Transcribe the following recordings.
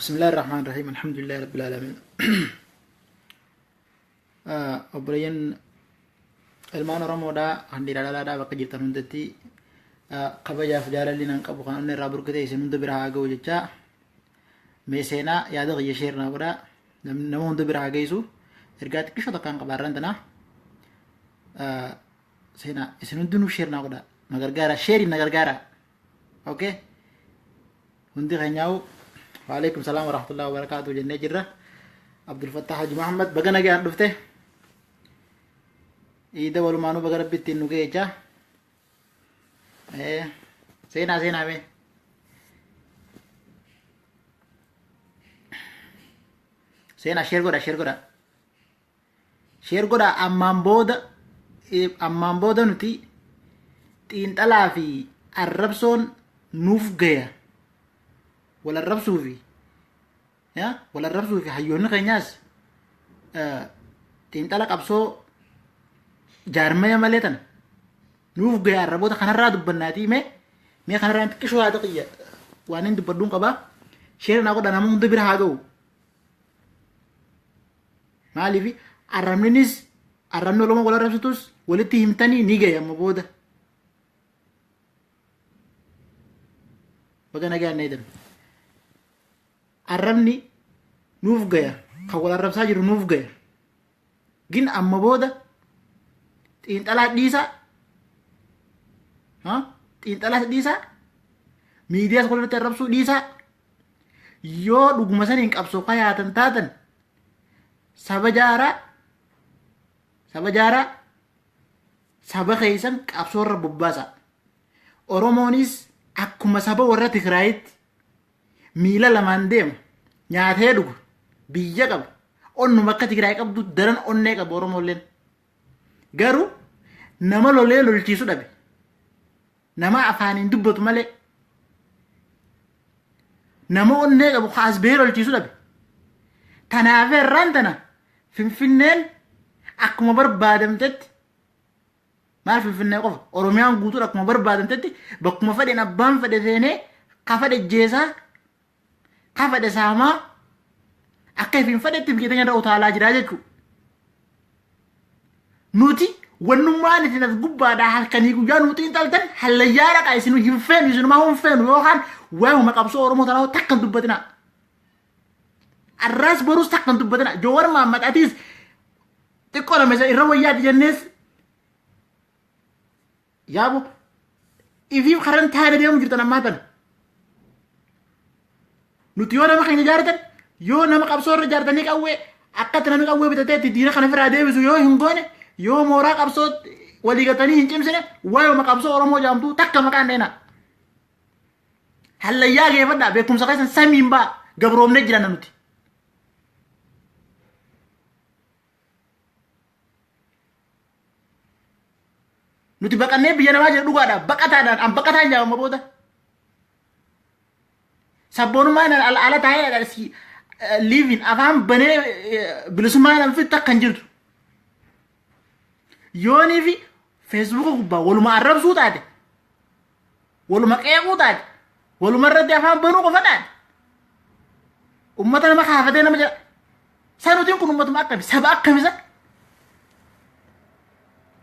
Bismillahir Rahmanir Rahim. Alhamdulillahi Rabbil Alamin. Obboleeyyan ilmaan Oromoodhaa kan dhiiraa dhalaadhaa bakka jirtan hundatti kabajaaf jaalalli nan qabu kan onnee irraa burqite isin hunda bira haa ga'u jechaa mee seenaa yaada kiyya sheer naa godhaa nama hunda bira haa geessu ergaa xiqqishoo takkaan qaba har'aan tanaa seenaa isin hundinuu sheer naa godhaa na gargaara sheeriin na gargaara okay Hundi keenyaa'u waalaikum salaam warahmatullahi wabarakaatu jennee jirra. Abdul Fattah Haji Muhammad baga nagaan dhufte. Iida walumaanuu baga rabbi ittiin nu ga'e jechaa. Seenaa seenaa mee. Seenaa sheer godha sheer godha. Sheer godha ammaan booda nuti xiinxalaa fi arrabsoon nuuf gaya. Wal arrabsuu fi wal arrabsuu fi hayyoonni keenyaas xiinxala qabsoo jaarmaya malee tana nuuf gaya arraboota kanarraa dubbannaatii mee mee kanarraa xiqqishoo haa ta'u waan hin dubbadhuun qabaa. Sheer naa godha nama hunda bira haa ga'u. Maaliif arrabninis arrabni Oromoo wal arrabsitus walitti himtanii ni gahe amma booda. Baga nagaan na eedan. Arrabni nuuf gaya kan wal arrabsaa jiru nuuf gaya. Gin amma booda xiinxalaa dhiisaa xiinxalaas dhiisaa miidiyaas walirratti arrabsuu dhiisaa yoo dhuguma saniin qabsoo kayaatan taatan saba jaaraa saba jaaraa saba keessan qabsoo irra bobbaasa. Oromoonis akkuma saba warra Tigraayitti miila lamaan deema nyaatee dhuga biyya qaba onnuma akka Tigraay qabdu daran onnee qaba Oromoolleen. Garuu nama lolee lolchiisu dhabe. Nama afaaniin dubbatu malee nama onnee qabu kaas bahee lolchiisu dhabe. Tanaaf irraan tana Finfinneen akkuma barbaadamtetti maal Finfinnee qofa Oromiyaan guutuun akkuma barbaadamtetti bakkuma fedheen abbaan fedhe seenee ka fedhe jeesaa ka fedhe saamaa akka ifiin fedhetti biyya teenya irra utaalaa jiraa jechuudha. Nuti wannummaan isin as gubbaadhaa halkanii guyyaa nu xiinxaltan hallayyaa dhaqaa isin hin feenu isinumaa hin feenu yookaan waa'uma qabsoo Oromoo tanaa takka hin dubbatinaa. Arraas boruus takka hin dubbatinaa. Joowar Mahammad atiis xiqqoo lama isa irra wayyaati jennees yaabo ifiif karan taane deemu jirtan ammaa tana. Nuti yoo nama keenya jaartan yoo nama qabsoo irra jaartanii qawwee akkatti namni qawwee bitatee itti diina kana ofirraa deebisu yoo hin goone yoo mooraa qabsoo walii galtanii hin cimsine waa'uma qabsoo Oromoo jaamtuu takka maqaan dheenaa. Hallayyaa geeffadhaa beekumsa keessan samiin ba'a gabroomnee jiranna nuti. Nuti baqannee biyya namaa jira dhugaadha. Baqataadhaan an baqataan jaamama booda. Sabboonummaan ala ala taa'ee si liivin afaan banee bilisummaan an fittu akka hin jirtu. Yoonii fi feesbuuka gubbaa waluma arrabsuu taate waluma qeequu taate waluma irratti afaan banuu qofa taate ummata nama kaafatee nama jala sanutiin kun ummatuma akkami saba akkami sa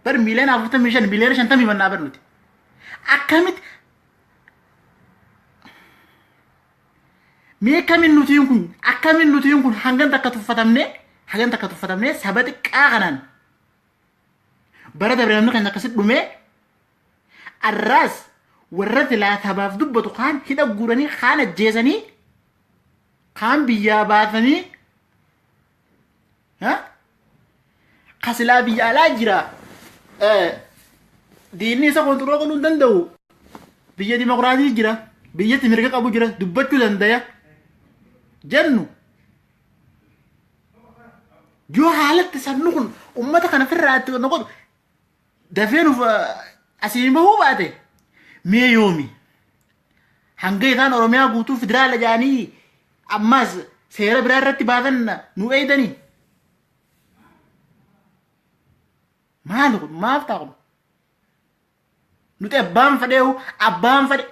bar miiliyoona 45 miiliyoona 50 mannaa bar nuti akkamitti mee akkamiin nutiin kun akkamiin nutiin kun hangan takka tuffatamnee hangan takka tuffatamnee saba xiqqaa kanaan bara dabre namni keenya akkasitti dhumee arraas warra silaa sabaaf dubbatu kaan hidha guuranii kaan ajjeesanii kaan biyyaa baasanii ha? Ka silaa biyya alaa jira diinni isa kontiroo godhuu hin danda'u biyya dimokiraasii jira biyyatti mirga qabu jira dubbachuu dandaya jennu yoo haalatti sabni kun ummata kana firraa itti nu godhu dafee nuuf asiin bahuu baate mee yoomi hanga isaan oromiyaa guutuu federaala jedhanii ammas seera biraa irratti baasan nu eeydanii maali kun maaf ta'a kun nuti abbaan fedheehu abbaan fedhe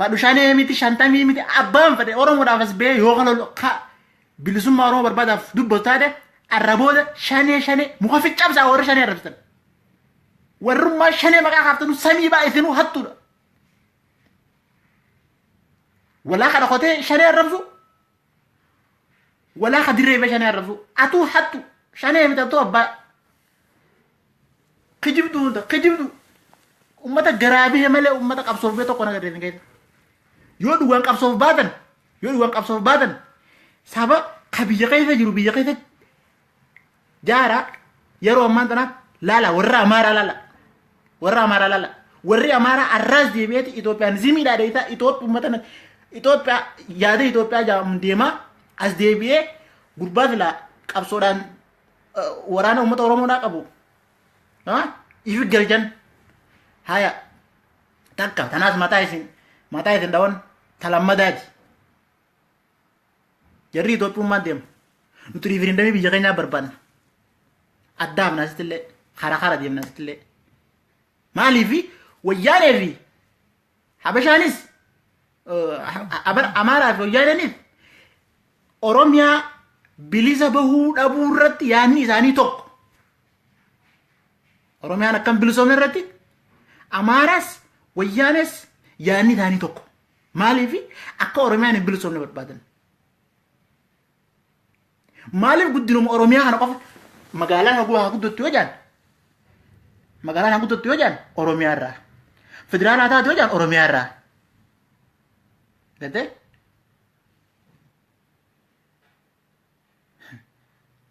Fadhu shanee miti shantamii miti abbaan fedhe Oromoodhaaf as ba'ee yoo kana bilisummaa Oromoo barbaadaaf dubbatu taate arra booda shanee shanee muka ficcabsaa warri shanee arrabsitan. Warrummaa shanee maqaa kaaftanu samii baa isinuu hattuudha. Walaa kana qotee shanee arrabsu walaa ka dirree bee shanee arrabsu atuu hattu shanee miti atuu abbaa kijibdu hunda kijibdu ummata garaa bihe malee ummata qabsoof bee tokko nagarree hin keessa. Yoo dhugaan qabsoof baatan yoo dhugaan qabsoof baatan saba ka biyya keessa jiru biyya keessa jaara yeroo ammaan tana laala warra Amaaraa laala warra Amaaraa laala warri Amaaraa arraas deebi'eeti Itoophiyaan zimiidhaa dheeysaa Itoophiyaa ummata Itoophiyaa yaada Itoophiyaa jaamu deemaa as deebi'ee gurbaa silaa qabsoodhaan waraana uummata Oromoodhaa qabu ifi galchan haya takka tanaas mataa isin dhawan talammadaati. Jarri Itoophiyummaan deema. Nuti riifirindamii biyya keenyaa barbaanna. Addaaf naasitti illee kara kara deemna asitti illee. Maaliifi wayyaanee fi Habashaanis Amaaraa fi wayyaaneenis Oromiyaa bilisa bahuu dhabuu irratti yaadni isaanii tokko. Oromiyaan akkam bilisoomne irratti Amaaraas wayyaanes yaadni isaanii tokko. Maaliif akka Oromiyaan hin bilisoomne barbaadan? Maaliif guddinuma Oromiyaa kana qofa magaalaan haguu haa guddattu yoo jedhan magaalaan haa guddattu yoo jedhan Oromiyaa irraa federaalaa taatu yoo jedhan Oromiyaa irraa Gartee?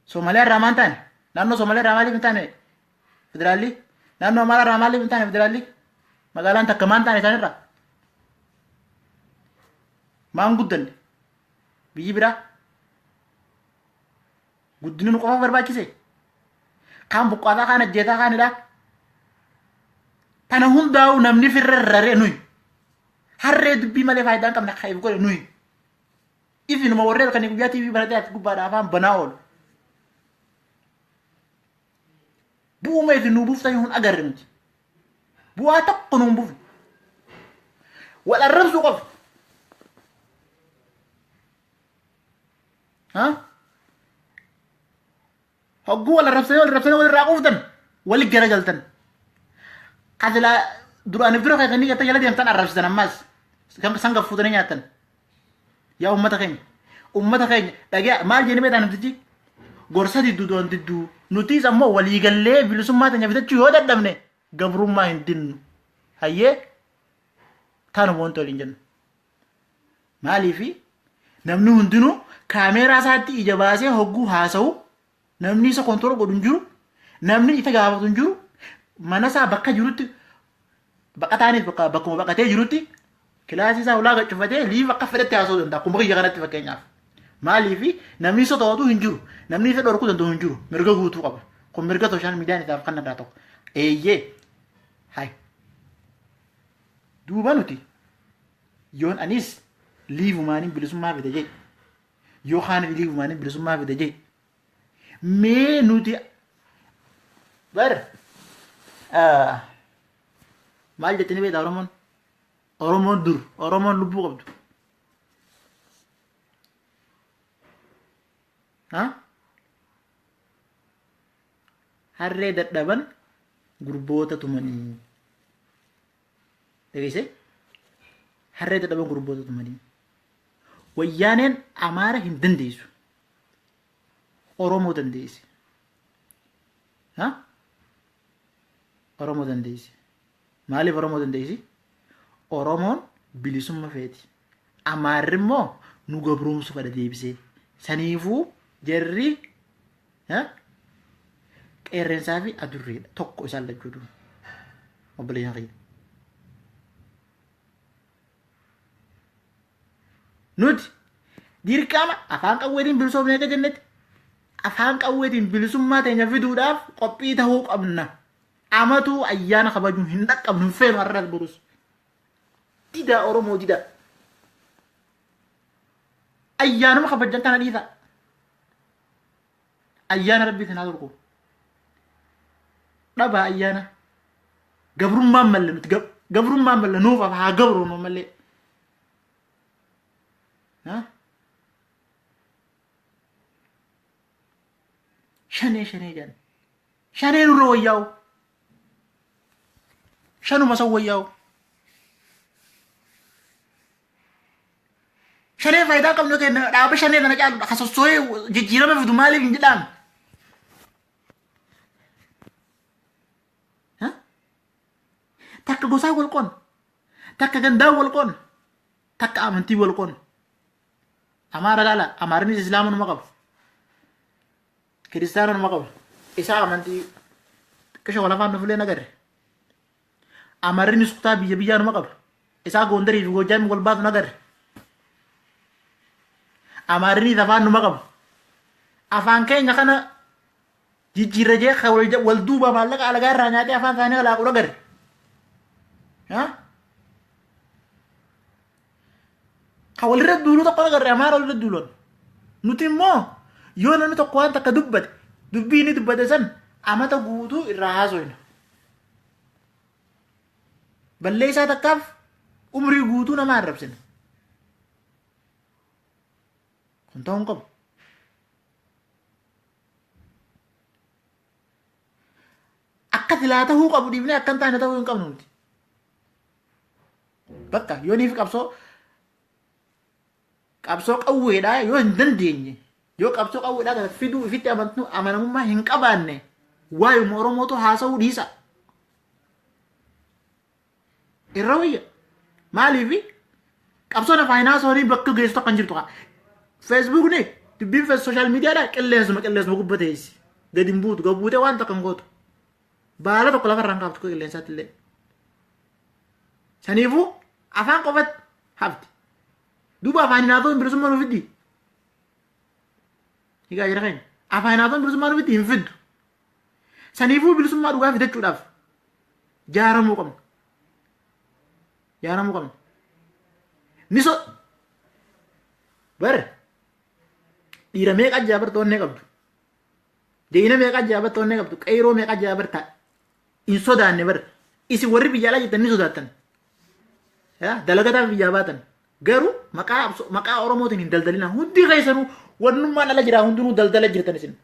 Somaaliyaa irraa maal taane? Naannoo Somaaliyaa irraa maaliif hin taane federaalli? Naannoo Amaaraa irraa maaliif hin taane federaalli? Magaalaan takka maal taane isaan irraa? Maan guddanne? Biyyi biraa? Guddinni nu qofa barbaachise? Kaan buqqaataa kaan ajjeetaa kaanidha. Tana hundaa'u namni firra raree nuyi. Harree dubbii malee faayidaa hin qabne akka if godhe nuyi. Ifinuma warri halkanii guyyaa TV banatee as gubbaadha afaan banaa oolu. Bu'uma isin nuu buuftan hin agarre nuti. Bu'aa tokko nuun buufne. Wal arrabsuu qofa. Ha? Hogguu wal arrabsanii wal arrabsanii wal irraa quuftan wali garagaltan. Kasilaa duraaniif dura keessanii gartee jala deemtan arrabsitan ammaas san gaffuutanii nyaattan. Yaa uummata keenya uummata keenya dhagee maal jennee beektaa namtichi gorsa didduu doon didduu nutis ammoo waliigallee bilisummaa teenya fidachuu yoo dadhabne gabrummaa hin dinnu. Hayyee taanuma wanti waliin jennu. Maaliifi namni hundinuu kaameeraa isaatti ija baasee hogguu haasa'u namni isa kontoora godhu hin jiru namni isa gaafatu hin jiru mana isaa bakka jirutti baqataanis bakka bakkuma baqatee jirutti kilaasii isaa ulaa cufatee liif akka fedhetti haasa'uu danda'a akkuma kiyya kanatti fakkeenyaaf. Maaliifi namni isa to'atu hin jiru namni isa dhorkuu danda'u hin jiru mirga guutuu qaba kun mirga sooshaal miidiyaan isaaf kan irraa tokko eeyyee hay duuba nuti yoon anis liivumaaniin bilisummaa fide jee yoo kaan liivumaaniin bilisummaa fide jee mee nuti bar maal jettanii beektaa Oromoon Oromoon dur Oromoon lubbuu qabdu ha harree dadhaban gurboota tumanii Dhageessee? Harree dadhaban gurboota tumanii. Wayyaaneen Amaara hin dandeessu. Oromoo dandeessi. Ha? Oromoo dandeessi. Maaliif Oromoo dandeessi? Oromoon bilisumma feeti. Amaarri immoo nu gabroomsu fedha deebisee. Saniifuu jarri qeerrensaa fi adurreedha. Tokko isaan lachuutu. Obboleeyyan kiyya. Nuti dirqama afaan qawweetiin bilisoomne akka jennetti afaan qawweetiin bilisummaa teenya fiduudhaaf qophii ta'uu qabna. Amatuu ayyaana kabajuu hin dhaqqabnu hin feenu har'as borus. Didaa Oromoo didaa. Ayyaanuma kabajan kana dhiisaa. Ayyaana rabbiitiin haa turku. Dhabaa ayyaana. Gabrummaan malle nuti gabrummaan malle nuuf haa gabroonu malee. Shanee shanee jedhan. Shanee nurra wayyaa'u. Shanuma san wayyaa'u. Shanee faayidaa qabnu kenna dhaaba shanee kana caalu ka sossoo'ee jijjiirama fidu maaliif hin jedhaan? Takka gosaa wal qoonna. Takka gandaa wal qoonna. Takka amantii wal qoonna. Amaara laala amaarnis islaama numa qaba. Kiristaana numa qaba. Isaa amantii xiqqisha wal afaan nufulee nagarre. Amaarrinis kutaa biyya biyyaa numa qaba. Isaa Goondarii fi Goojjaamii wal baatu nagarre. Amaarrinis afaan numa qaba. Afaan keenya kana jijjiirra jee ka wal duuba maallaqa alagaa irraa nyaatee afaan isaanii kalaaqu nagarre. Ka walirra duuluu tokko nagarre amaara walirra duulan. Nuti immoo yoo namni tokko waan takka dubbate dubbii inni dubbate san amata guutuu irraa haasoyna. Balleessaa takkaaf umrii guutuu nama arrabsina. Kun ta'uu hin qabu. Akka silaa ta'uu qabu dhiifnee akka hin taane ta'uu hin qabnu nuti. Bakka yoo niif qabsoo qabsoo qawweedhaa yoo hin dandeenye yoo qabsoo qawweedhaa kana fiduu ifitti amantuu amanamummaa hin qabaanne waayuma Oromootu haasa'uu dhiisa. Irra wayya. Maaliif qabsoon afaan haasa'anii bakka geessu takka hin jirtu kaa. Feesbuukni dubbiin sooshaal miidiyaadhaa qilleensuma qilleensuma gubba teessi. Gadi hin buutu gad buutee waan takka hin gootu. Baala tokko lafarraa hin kaaftu qilleensaatti illee. Saniifuu afaan qofatti hafti. Duuba afaan hin haasa'uun bilisummaa nu fiddi. Egaa jira keenya. Afaan hin haasa'uun bilisummaa nu fiddi hin fiddu. Saniifuu bilisummaa dhugaa fidachuudhaaf jaaramuu qabna. Jaaramuu qabna. Ni so bar dhiira meeqa jaa bar toonnee qabdu. Deeyina meeqa jaa bar toonnee qabdu. Qeyroo meeqa jaa bar ta'a. Hin sodaanne bar. Isin warri biyya alaa jirtan ni sodaattan. Dalagataaf biyyaa baatan. Garuu maqaa maqaa Oromootiin hin daldalina. Hundi keessanuu wannummaan ala jiraa hundinuu daldala jirtan isin.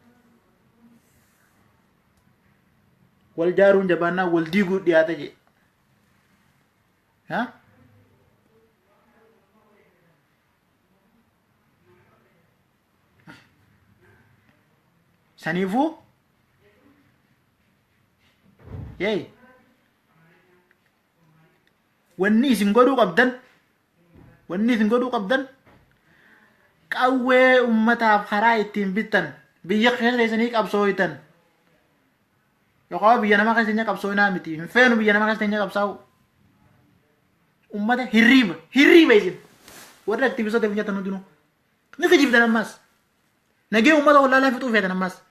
Wal jaaruun jabaannaa wal diiguu dhiyaata jee. Haa? Saniifuu yeey wanni isin godhuu qabdan wanni isin godhuu qabdan qawwee ummataaf karaa ittiin bittan biyya keessa teessanii qabsooytan yookaan biyya namaa keessa teenya qabsooynaa miti hin feenu biyya namaa keessa teenya qabsaa'u ummata hirriiba hirriiba isin warri aktivistoota biyya tan hundinuu ni kijibdan ammaas nagee ummata wallaalaa fixuu feetan ammaas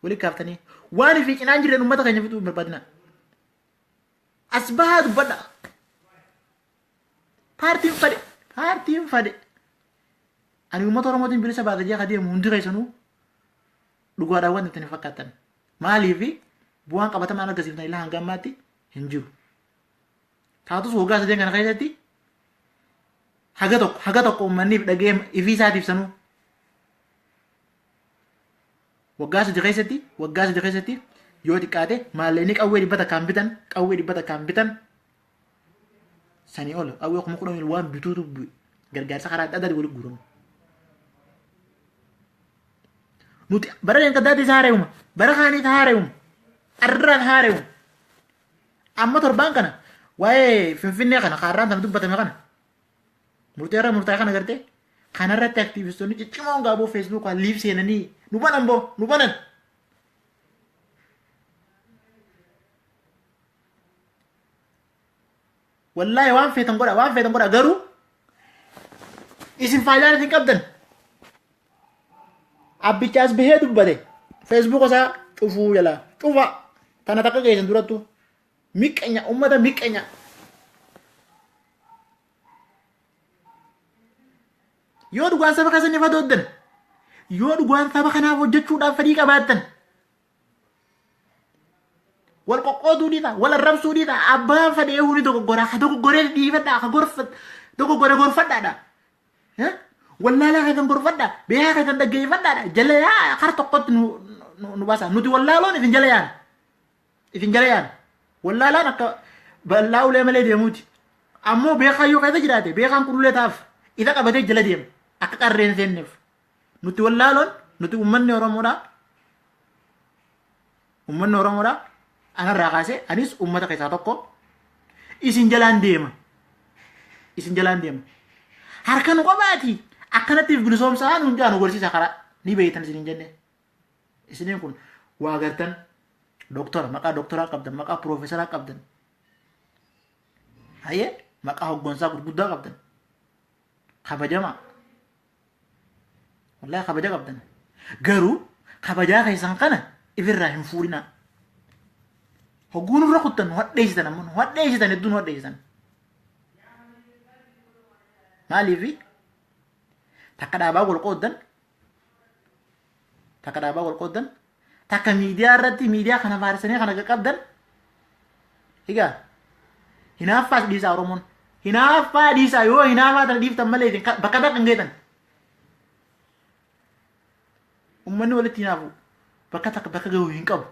wali kaaftanii waan fi cinaan jirren ummata keenya fixuu hin barbaadina as bahaa dubbadha paartiin fadhe paartiin fadhe ani ummata oromootiin bilisa baata jee adeemu hundi keessanuu dhugaadhaan wanti itti hin fakkaatan maaliif bu'aan qabatamaan argisiiftan ilaa hanga ammaatti hin jiru taatus waggaa sadeen kana keessatti haga tokko haga tokko uummanniif dhagee ifii isaatiif sanuu Waggaa sadi keessatti waggaa sadi keessatti yoo xiqqaate maallaqni qawwee dhibba takkaan bitan qawwee dhibba takkaan bitan sanii ol qawwee 10,000 waan bituutu gargaarsa karaa adda addaatiin walitti guuramu. Nuti bara leenqaddaatti isaa haara'uma bara kaaniis haara'uma arraas haara'uma amma torbaan kana waa'ee finfinnee kana kaarraan sana dubbatame kana Murtee irra murtaa'e kana gartee kanarratti aktiivistoonni ciccimoon gaaboo feesbuukaan liif seenanii nu banan boo nu banan. Wallaahi waan feetan godha waan feetan godha garuu isin faayidaan isin qabdan abbicha as bahee dubbate feesbuuka isaa cufuu jalaa cufa tana takka geessan durattu miqqenya ummata miqqenya Yoo dhugaan saba keessan ifa dooddan, yoo dhugaan saba kanaaf hojjechuudhaaf fedhii qabaattan, wal qoqqooduu dhiisa, wal arrabsuu dhiisa, abbaan fedhee hundi dogoggora, ka dogoggoree dhiifadhaa, ka gorfa, dogoggore gorfadhaadha. Wallaalaa keessan gorfadhaa, beekaa keessan dhaggeeffadhaadha. Jala yaa kara tokkotti nu baasa. Nuti wallaaloon isin jala yaana. Isin jala yaana. Wallaalaan akka bal'aa ulee malee deemuuti. Ammoo beekaa yoo keessa jiraate beekaan kun ulee taaf isa qabatee jala deema. Akka qarreen seenneef. Nuti wallaaloon nuti uummanni Oromoodhaa. Uummanni Oromoodhaa anarraa kaasee anis uummata keessaa tokko isin jalaan deema. Isin jalaan deema. Harka nu qabaati akkanatti bilisoomsaa nuun jaa nu gorsiisa karaa ni beektan isin hin jenne. Isiniin kun waa gartan doktora maqaa doktoraa qabdan maqaa piroofesaraa qabdan. Hayyee maqaa hoggansaa gurguddaa qabdan. Kabajamaa. Wallaahi kabaja qabdan. Garuu kabajaa keessan kana ifirraa hin fuudhinaa. Hogguu nurra kuttan nu hadheessitan ammoo nu hadheessitan hedduu nu hadheessitan. Maaliifi takka dhaabaa wal qooddan takka dhaabaa wal qooddan takka miidiyaa irratti miidiyaa kana faarsanii kana qaqqabdan egaa hinaaffaas dhiisaa Oromoon hinaaffaa dhiisaa yoo hinaaffaa tana dhiiftan malee isin bakka takka hin geetan ummanni walitti hinaafu bakka takka bakka gahu hin qabu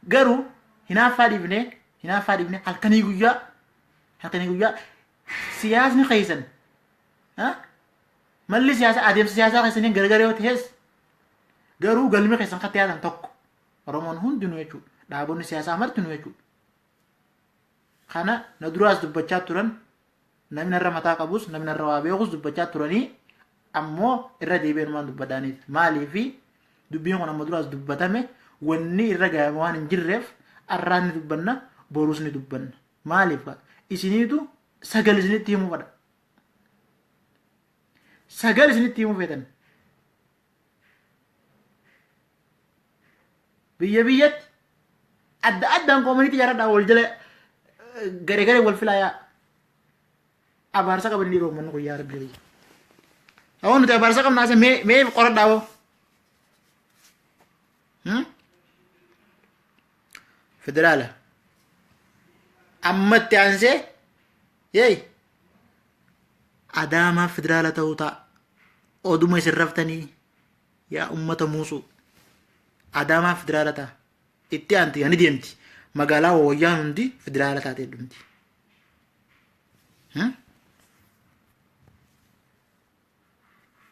garuu hinaaffaa dhiifnee hinaaffaa dhiifnee halkanii guyyaa halkanii guyyaa siyaasni keessan malli siyaasaa adeemsa siyaasaa keessaniin gargar yoo ta'es garuu galmi keessan kan dhiyaatan tokko Oromoon hundinuu jechuudha. Dhaabonni siyaasaa martinuu jechuudha. Kana na duraas dubbachaa turan namni narra mataa qabus namni narra waa beekus dubbachaa turanii ammoo irra deebi'een dubbadhaaniif maaliifi dubbiin kun amma duraas dubbatame wanni irra gahame waan hin jirreef arraan ni dubbanna boruus ni dubbanna maaliif isiniitu sagal isinitti himuu fedha sagal isinitti himuu feetan biyya biyyatti adda addaan koomaniitti jaaradhaa wal jala garee garee wal filaa yaa abaarsa qaban dhiiroo uummanni kun yaa rabbi biyya. Awoo nuti abaarsa qabna ase mee mee qoradhaa hoo. Federaala. Ammatti aansee yeey Adaamaa federaala ta'uu ta'a. Oduma isin raftanii yaa ummata muusuu. Adaamaa federaala ta'a. Itti aanti ani deemti. Magaalaa wayyaan hundi federaala taatee dhumti.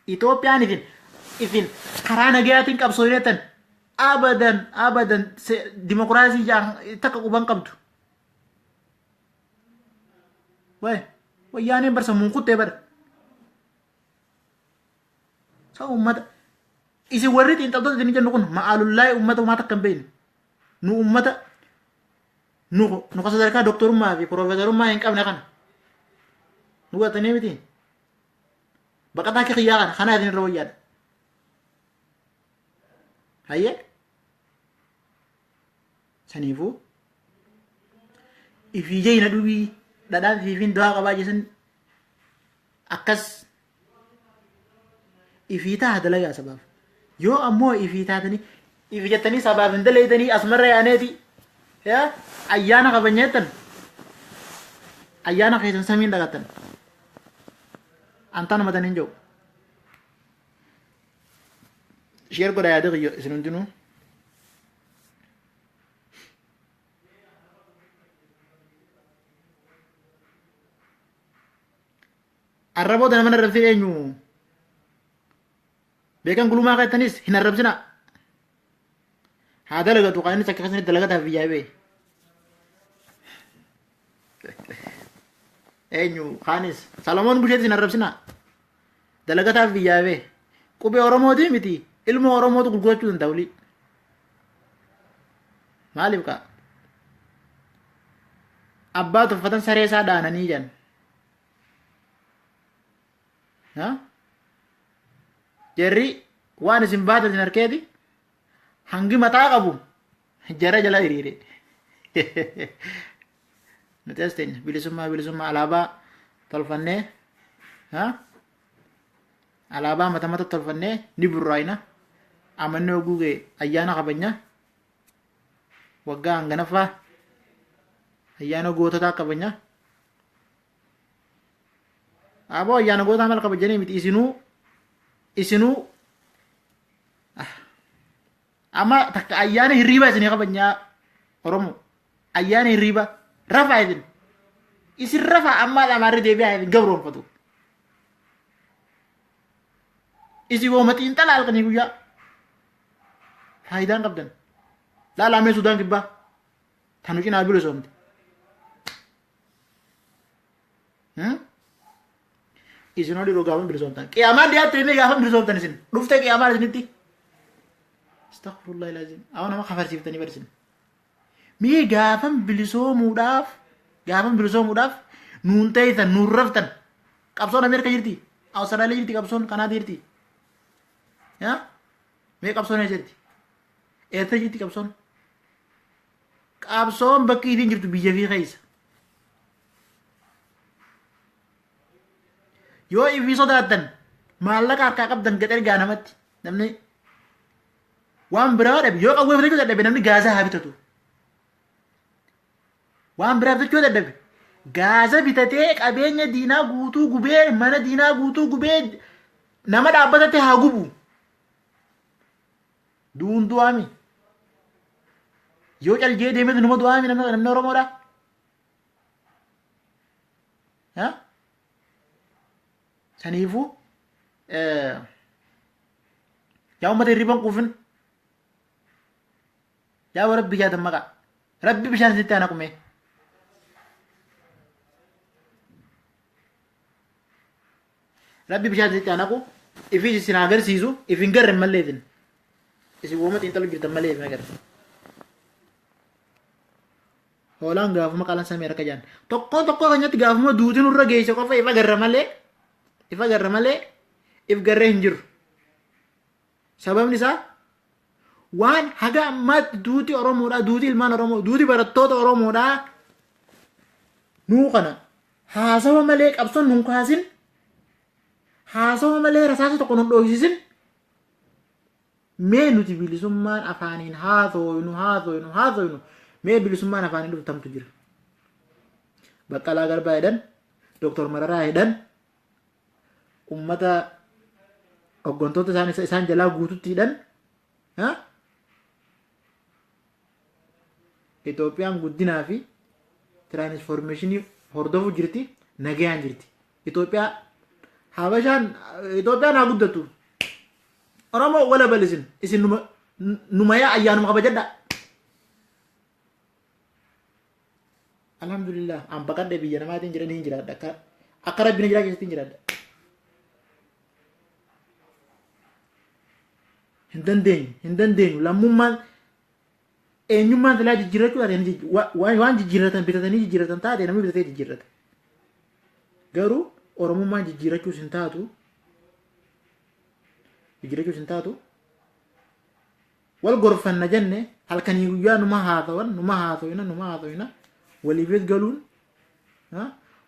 Itoophiyaan isin isin karaa nagayaatiin qabsoo jettan abadan abadan dimokiraasii takka quban qabdu. Wayi wayyaaneen bar sammuun kuttee bara. Sa uummata isin warri xiinxaltoota isin jennu kun ma'aalullaa'ii uummata homaa takka hin beekne. Nu uummata nu nu ka sadarkaa doktorummaa fi piroofeesarummaa hin qabne kana. Nu hubatanii miti. Baqataa kiyyaa kana kana isin irra wayyaadha. Hayyee. Saniifuu ifii jayna dhubii dhadhaan fiifiin du'aa qabaa jesan akkas ifii taha dalagaa sabaaf. Yoo ammoo ifii taatanii ifi jettanii sabaaf hin daleeytanii asumarra yaaneeti yaa ayyaana kabajna jettan ayyaana keessan samiin dhaqattan antaan ummatan hin jiru. Sheer godha yaada kiyya isin hundinuu. Arraboo tana mana arrabsin eenyu? Beekan gulumaa keettanis hin arrabsina. Haa dalagatu kan inni akka keessanitti dalagataaf biyyaa bee. Eenyu kaanis Salamoon Busheetis hin arrabsina. Dalagataaf biyyaa bee. Qubee Oromootii miti ilmoo Oromootu gurgurachuu danda'a olii. Maaliif kaa? Abbaa tuffatan saree isaa dhaananii jedhan. Jarri waan isin baatan isin harkeeti hangi mataa qabu jara jala hiriire. Nuti as teenya bilisummaa bilisummaa alaabaa tolfannee alaabaa mata mata tolfannee ni burraayna amanni oguu ga'e ayyaana kabajna waggaa hanganaffaa ayyaana goototaa kabajna. Aboo ayyaana gootaa maal kabajanii miti isinuu isinuu amma takka ayyaana hirriibaa isinii kabajnaa Oromoo ayyaana hirriibaa rafaa isin isin rafaa ammaa dhamaarri deebi'aa isin gabroonfatu. Isin wooma xiinxala halkanii guyyaa faayidaan qabdan. Laalaa mee Sudaan kibbaa tanu cinaa bilisoomte. Isin olii gaafa bilisoomtan. Qiyaamaan dhiyaatte inni gaafa bilisoomtan isin. Dhuftee qiyaamaan isinitti. Astaghfirullah ilaazim. Awwa nama kafarsiiftanii bar isin. Mee gaafan bilisoomuudhaaf gaafan bilisoomuudhaaf nuun ta'etan nuun raftan. Qabsoon Ameerika jirti. Awustiraaliyaa jirti qabsoon Kanaadaa jirti. Yaa? Mee qabsoon eessa jirti? Eertiraa jirti qabsoon. Qabsoon bakki isiin jirtu biyya fi keessa. Yoo ifii sodaattan maallaqa harkaa qabdan gad ergaa namatti namni waan biraa dhabe yoo qawwee bitachuu dadhabe namni gaazaa haa bitatu. Waan biraa bitachuu dadhabe gaaza bitatee qabeenya diinaa guutuu gubee mana diinaa guutuu gubee nama dhaabbatatti haa gubu. Du'uun du'aami. Yoo caljee deemetu nama du'aami namni Oromoodha. Saniifuu yaa uummata hirriban quufin yaa rabbi yaa dammaqaa rabbi bishaan isinitti haa naqumee. Rabbi bishaan isinitti haa naqu ifiis isin haa agarsiisu if hin garre malee isin isin wooma xiinxalu jirtan malee if hin agarre. Hoolaan gaafuma qalan samii harka jaan. Tokkoon tokkoo keenyatti gaafuma duuti nurra geesse qofa if agarra malee if agarra malee if garree hin jirru. Sababni isaa waan haga ammaatti duuti Oromoodhaa, duuti ilmaan Oromoo, duuti barattoota Oromoodhaa nuu kana haasawa malee qabsoon nun kaasin, haasawa malee rasaasa tokko nun dhooysisin. Mee nuti bilisummaan afaaniin haasooynu haasooynu haasooynu mee bilisummaan afaaniin dhuftu tamtu jira. Baqqalaa Garbaa jedhan, Dooktor Mararaa jedhan, ummata hooggantoota isaan isaan jalaa guututti hidhan. Itoophiyaan guddinaa fi tiraanisfoormeeshinii hordofuu jirti, nagayaan jirti. Itoophiyaa Habashaan Itoophiyaan haa guddattu. Oromoo wala bal isin isin numa numa yaa ayyaanuma kabajadha. Alhamdulillah an baqadhe biyya namaatiin jira niin jiraadha akka akka rabbi na jiraachisutti hin jiraadha. Hin dandeenyu hin dandeenyu lammummaan eenyummaan silaa jijjiirrachuu taate waan jijjiirratan bitatanii jijjiirratan taate namni bitatee jijjiirrata. Garuu Oromummaan jijjiirrachuus hin taatu jijjiirrachuus hin taatu wal gorfanna jenne halkanii guyyaa numa haasawan numa haasawina numa haasawina waliifis galuun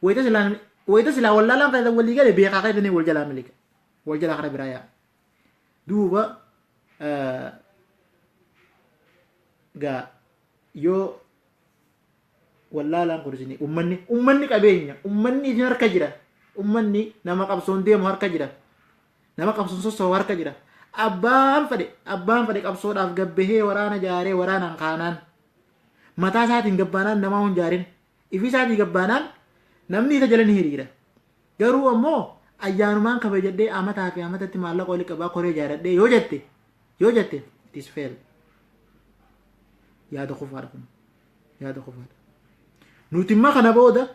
wayita silaa wayita silaa wallaalaan keessan walii gale beekaa keessanii wal jalaa miliqa wal jalaa kara biraa yaa duuba gaa yoo wallaalaan kun isin ummanni ummanni qabeenya ummanni isin harka jira ummanni nama qabsoon deemu harka jira nama qabsoon sossoo'u harka jira abbaan fedhe abbaan fedhe qabsoodhaaf gabbahee waraana jaaree waraanaan kaanaan mataa isaatiin gabbaanaan namaa hin jaarin ifii isaatii gabbaanaan namni isa jala ni hiriira garuu ammoo ayyaanumaan kabajadhee amataa fi amatatti maallaqa wali qabaa koree jaaradhee yoo jette yoo jette it is fail yaada kufaadha kun yaada kufaadha nuti immoo kana booda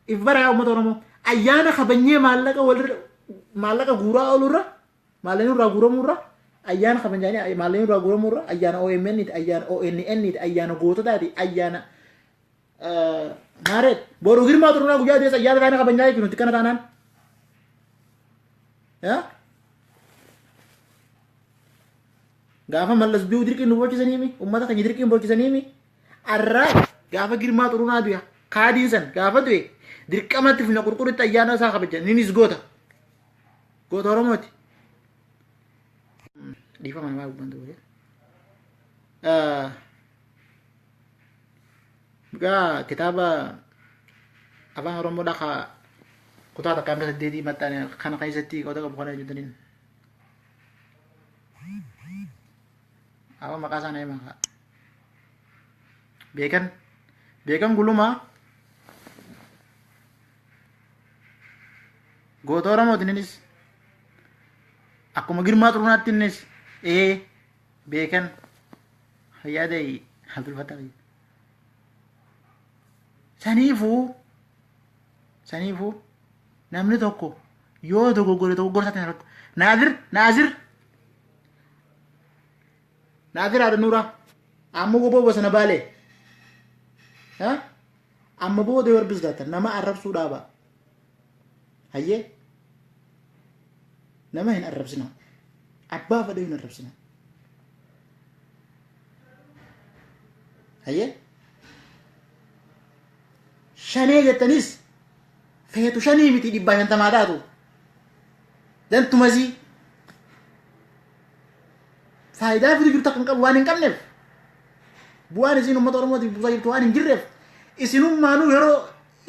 if bara yaa uummata Oromoo ayyaana kabanyee maallaqa walirra maallaqa guuraa oolurra maallaqni irraa guuramurra ayyaana kabanjaanii maallaqni irraa guuramurra ayyaana OMN ti ayyaana ONN ti ayyaana goototaati ayyaana maareet boru girmaa xurunaa guyyaa deessa ayyaana taana kabanjaa jechuun nuti kana taanaan. Gaafa Mallas du'u dirqiin nu boochisaniimi uummata keenya dirqiin boochisaniimi arraa gaafa Girmaa Xurunaa du'e kaadiin san gaafa du'e dirqamatti funya qurquritti ayyaana isaa kabajan innis goota goota Oromooti. Dhiifama namaa gubbaan ta'u. Mucaa kitaaba afaan Oromoodhaa ka Kutaa takka hanga saddeetii maxxane kana keessatti qooda qabu kana jechuun. Awa maqaa isaa na himaa. Beekan Beekan Gulumaa goota Oromooti innis akkuma Girmaa Xurunaatti innis ee beekan yaada Abdul Fattah. Saniifuu saniifuu namni tokko yoo dogoggore dogoggora isaatiin irratti Naazir Naazir Naazir haadha Nuuraa amma goboo bosona baalee amma booda yoo arbisu taatan nama arrabsuu dhaaba. Hayyee nama hin arrabsina. Abbaa fedhe hin arrabsina. Hayyee shanee jettanis feetu shanii miti dhibbaa shantamaa taatu. Dantumasii faayidaa fidu jirtu akka hin qabu waan hin qabneef bu'aan isiin uummata Oromootiif buusaa jirtu waan hin jirreef isinummaanuu yeroo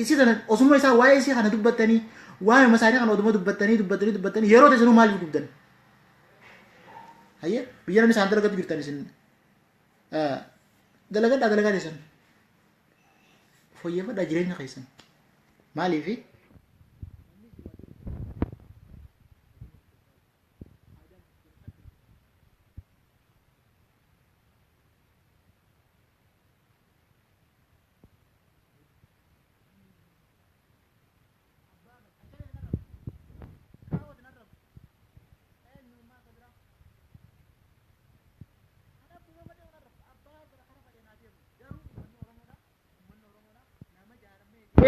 isii tana osuma isaa waa'ee isii kana dubbattanii waa'ee isaanii kana oduma dubbattanii dubbattanii dubbattanii yeroo isinuu maaliif gubdan? Hayyee biyya namni isaan dalagatu jirtan isin dalagadhaa dalagaa keessan fooyyeffadhaa jireenya keessan maaliifi?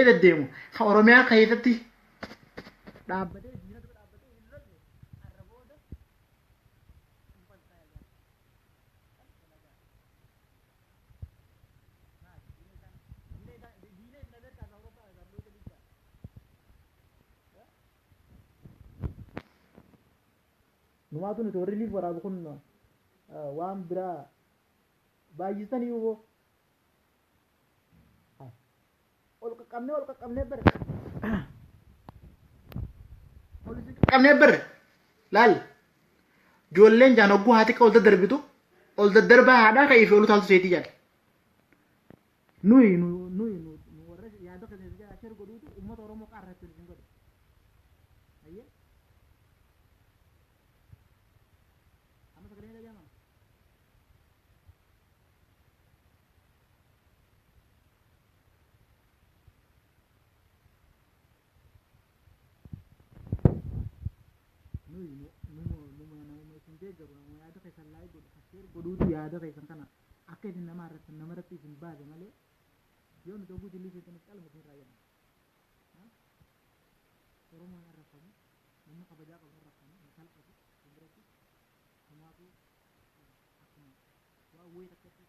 Deddeemu kan Oromiyaa keessatti dhaabbatee diina dura dhaabbatee hin lolle har'a booda Numaatu nuti warri liif waraabu kun waan biraa baay'istanii yoo ol qaqqabnee ol qaqqabnee bare ol isin qaqqabnee bare laal ijoolleen jaan hogguu haati ol daddarbitu ol daddarbaa haadhaa ka'ii fi ol utaaltu seetii jaan nuyi nu nuyi nu nu warra yaada keessa jala share godhuutu uummata Oromoo qaarratti isin godhe hayyee amma sagalee dhaga'ama. Nuyi numa numa namuma isin deeggaru namuma yaada keessan laayik godhu kan sheer godhuutu yaada keessan kana akka isin nama arrabsan nama irratti isin baase malee yoo nuti oguu dilii seetanis calma isin irraa jenna. Oromoon hin arrabsamu namni kabajaa qabu hin arrabsamu hin salphatu isin biratti tumaatu akkuma waan wayii takkatti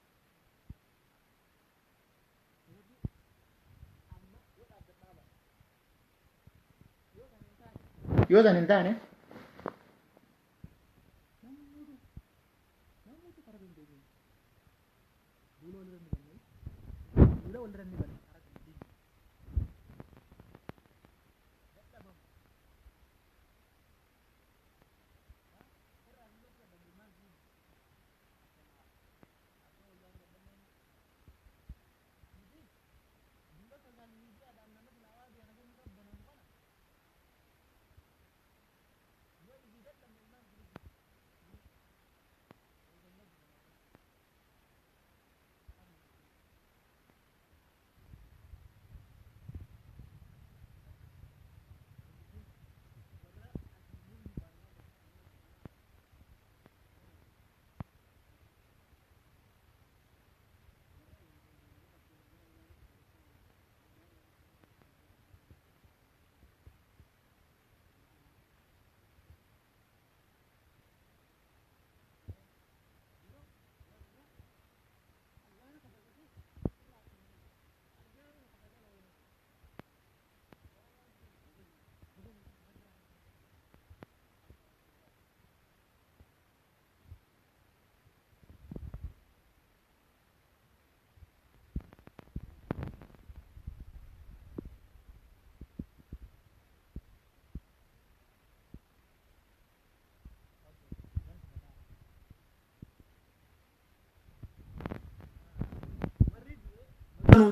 yoo san hin taane namoota karaa dandeenye duula walirra ni banne duula walirra ni banne karaa dandeenye dadhabamu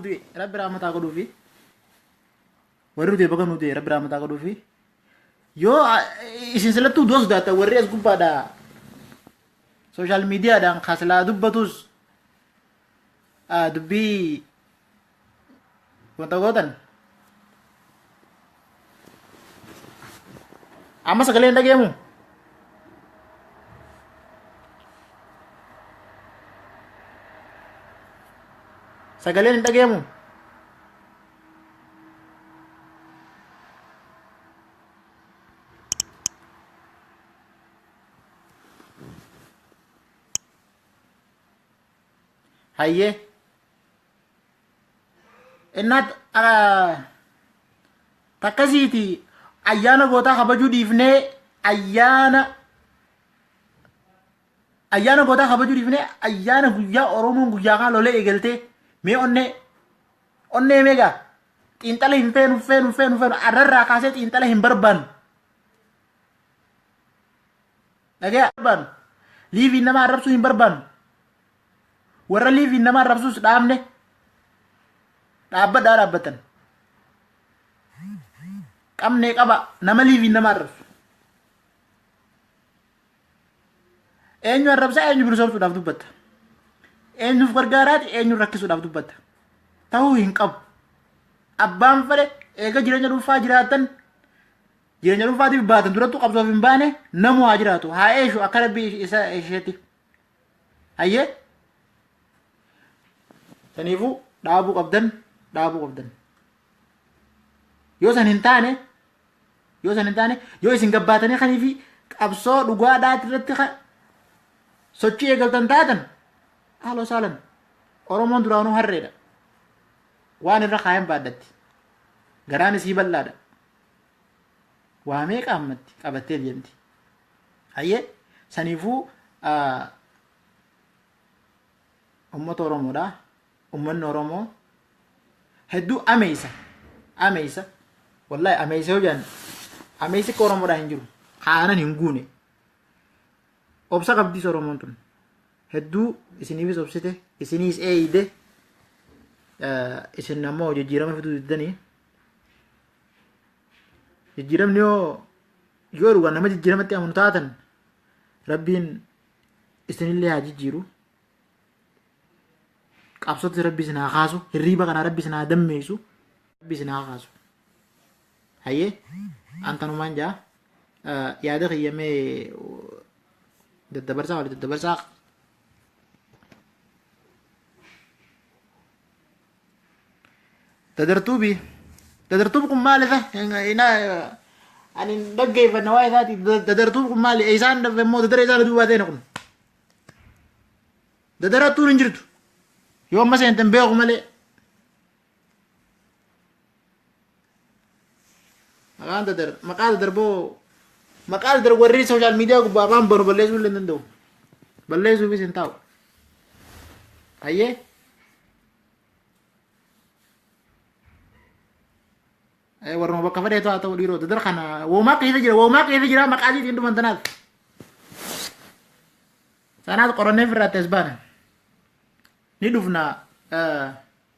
du'e rabbi rahmataa godhuufi. Warri du'e baga nuu du'e rabbi rahmataa godhuufi. Yoo isin silattuu du'a sodaattan warri as gubbaadha sooshaal miidiyaadhaan kasilaa dubbatus dubbii wanta gootan. Amma sagalee hin dhageemu. Sagaleen hin dhageemu. Hayyee. Innaat takkasiiti ayyaana gootaa kabajuu dhiifnee ayyaana ayyaana gootaa kabajuu dhiifnee ayyaana guyyaa Oromoon guyyaa kaa lolee eegaltee mee onnee onnee meegaa xiinxala hin feenu feenu feenu feenu arrarraa kaasee xiinxala hin barbaannu. Dhagaya barbaannu liiviin nama arrabsuu hin barbaannu. Warra liiviin nama arrabsuus dhaabne dhaabbadhaa dhaabbatan. Qabnee qaba nama liiviin nama arrabsu. Eenyu arrabsaa eenyu bilisoomsuudhaaf dubbatta. Eenyuuf gargaaraati eenyu rakkisuudhaaf dubbatta. Ta'uu hin qabu. Abbaan fedhe eega jireenya dhuunfaa jiraatan jireenya dhuunfaatiif baatan durattuu qabsoof hin baane namu haa jiraatu haa eeshu akka rabbi isa isheetti. Hayyee saniifuu dhaabuu qabdan dhaabuu qabdan. Yoo san hin taane yoo san hin taane yoo isin gabbaatanii kanii fi qabsoo dhugaadhaa irratti sochii eegaltan taatan haaloo saalan Oromoon duraanuu harreedha. Waan irra kaayan baadhatti. Garaan isii bal'aadha. Waa meeqa ammatti qabattee deemti. Hayyee saniifuu uummata Oromoodha. Uummanni Oromoo hedduu ameessa. Ameessa. Wallahi ameessa yoo jedhan ameessi akka Oromoodhaa hin jiru. Kaanan hin guune. Obsa qabdis Oromoon tun. Hedduu isiniifis obsite isiniis eeyide isin ammoo jijjiirama fiduu diddanii. Jijjiiramni yoo yoo dhugaan nama jijjiiramatti amanu taatan rabbiin isinillee haa jijjiiru. Qabsootti rabbi isin haa kaasu. Hirriiba kanaa rabbi isin haa dammeessu. Rabbi isin haa kaasu. Hayyee an tanumaan jaa yaada kiyya mee daddabarsaa wali daddabarsaa. Dadartuubi. Dadartuub kun maali isa? Ina ani hin dhaggeeffanne waa'ee isaati. Dadartuub kun maali? Isaan immoo dadara isaan duubaa seena kun. Dadarattuun hin jirtu. Yoo amma seenten beeku malee. Maqaan dadar maqaa dadar boo maqaa dadar warri sooshaal miidiyaa gubbaa afaan banu balleessuu illee hin danda'u. Balleessuufis hin taa'u. Hayyee. Warruma bakka fedheetu haa ta'u dhiiroo dadar kana woomaa keessa jira woomaa keessa jira maqaa isiitiin dhufan tanaaf. Sanaas qorannee firraatti as baana. Ni dhufna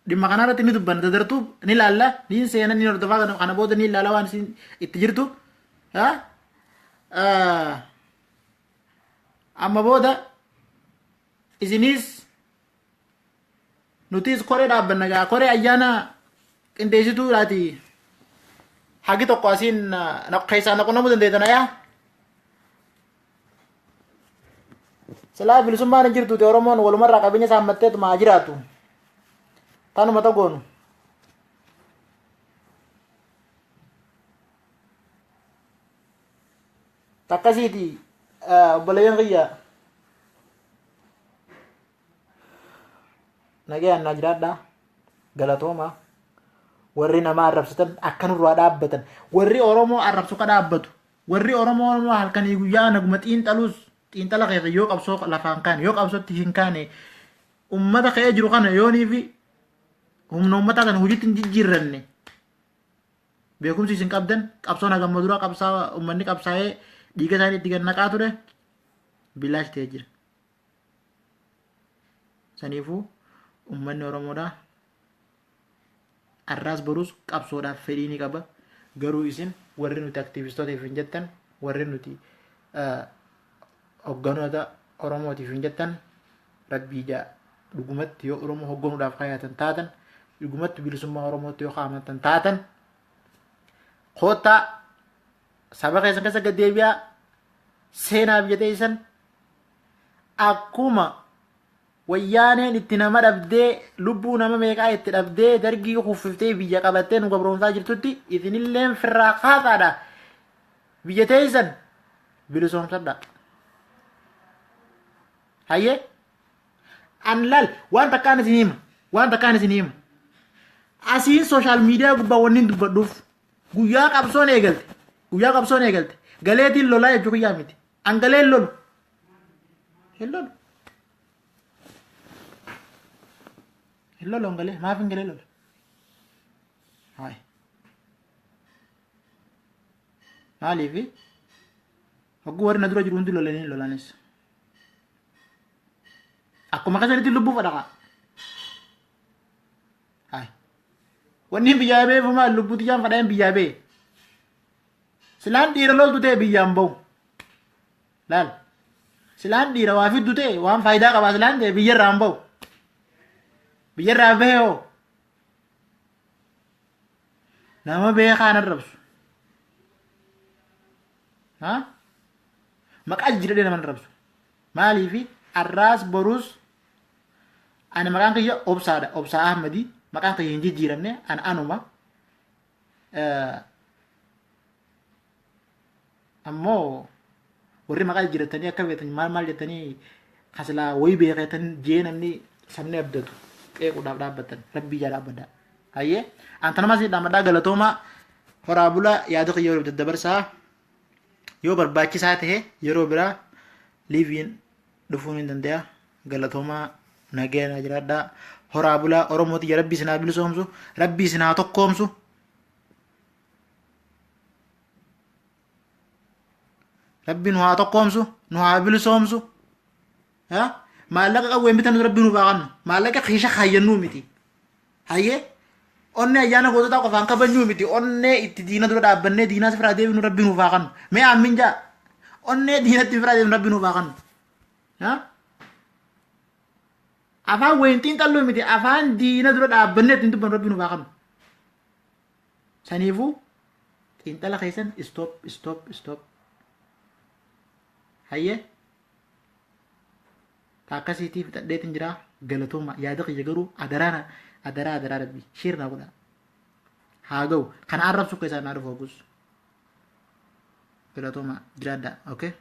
dhimma kana irratti ni dubbanna dadartuu ni laalla ni seena ni hordofaa kana kana booda ni ilaala waan isin itti jirtu. Amma booda isinis nutis koree dhaabbanna gaa koree ayyaana qindeessituudhaati hagi tokko asiin keessaa na qunnamuu dandeettan ayaa. Silaa bilisummaan hin jirtuuti Oromoon walumarraa qabeenya saammatteetuma haa jiraatu. Tanuma tagoonu. Takkasiiti obboleeyyan kiyya nagayaan naa jiraadhaa galatooma warri nama arrabsitan akka nurraa dhaabbatan warri Oromoo arrabsu ka dhaabbatu warri Oromoo Oromoo halkanii guyyaa naguma xiinxaluus xiinxala keessa yoo qabsoo lafaan kaane yoo qabsootti hin kaane ummata ka'ee jiru kana yoonii fi humna ummataa kana hojiitti hin jijjiirranne beekumsi isin qabdan qabsoon hagamma dura qabsaa ummanni qabsaa'ee dhiiga isaanii itti gad naqaa ture bilaash ta'ee jira. Saniifuu ummanni Oromoodhaa Arraas boruus qabsoodhaaf fedhii ni qaba. Garuu isin warri nuti aktiivistootaaf hin jettan, warri nuti hogganoota Oromootiif hin jettan, rabbii jaa dhugumatti yoo Oromoo hogganuudhaaf kayaatan taatan, dhugumatti bilisummaa Oromootti yoo amantan taatan, koottaa saba keessan keessa gad deebi'aa, seenaa biyya teessan akkuma Wayyaaneen itti nama dhabdee, lubbuu nama meeqaa itti dhabdee, dargii kuffiftee biyya qabattee nu gabroomsaa jirtutti isinilleen firraa kaasaadha. Biyya teessan bilisoomsadha. Hayyee an laal waan takkaan isin hima, waan takkaan isin hima. Asiin sooshaal miidiyaa gubbaa wanni hin dubbadhuuf guyyaa qabsoon eegalte, guyyaa qabsoon eegalte galeetiin lolaa jechuu kiyyaa miti. An galee hin lolu. Hin lolu. Hin lolu an galee. Maaf hin galee lola? Hayi. Maaliifi? Hogguu warri na dura jiru hundi lolanii hin lolanis. Akkuma keessanitti lubbuu fadhaqa. Hayi. Wanni biyyaa beefu maal lubbuu tiyyaan fadheen biyyaa bee. Silaan dhiira loltu ta'e biyyaan bahu. Laal. Silaan dhiira waa fiddu ta'e, waan faayidaa qabaa silaan ta'e, biyyarraa hin bahu. Biyyarraa bahe hoo? Nama beekaan arrabsu. Ha? Maqaa jijjiiradhee nama arrabsu. Maaliifi arraas boruus ani maqaan kiyya Obsaadha. Obsaa Ahmadii. Maqaan kiyya hin jijjiiramne, an anuma. Ammoo warri maqaa jijjiirratanii akka beektan maal maal jettanii kasilaa wayii beekatan jee namni sabni abdatu qeequudhaaf dhaabbatan rabbii jaa dhaabbadhaa. Hayyee antanamaa isin dhaamadhaa, galatoomaa, horaa bulaa. Yaada kiyya waliif daddabarsaa, yoo barbaachisaa ta'e yeroo biraa liiviin dhufuun hin danda'a. Galatoomaa, nagaya naa jiraadhaa, horaa bulaa. Oromoo tiyya, rabbii isin haa bilisoomsu, rabbii isin haa tokkoomsu. Rabbi nu haa tokkoomsu, nu haa bilisoomsu. Maallaqa qawween bitannu rabbi nuuf haa kennu. Maallaqa kiisha kaayyannuu miti. Hayyee onnee ayyaana goototaa qofaan kabajnuu miti. Onnee itti diina dura dhaabbannee diinaas firaa deebinu rabbi nuuf haa kennu. Mee aammin jaa. Onnee diinatti firaa deebinu rabbi nuuf haa kennu. Afaan wayiin xiinxalluu miti. Afaan diina dura dhaabbannee ittiin dubbannu rabbi nuuf haa kennu. Saniifuu xiinxala keessan stop, stop, stop. Hayyee ta akkasiitii fixadheetiin jira, galatooma. Yaada kiyya garuu adaraa adaraa adaraa rabbi share naa godhaa. Haa ga'u kana arrabsu keessaa naa dhufu hoggus. Galatooma, jiraadhaa. Okay.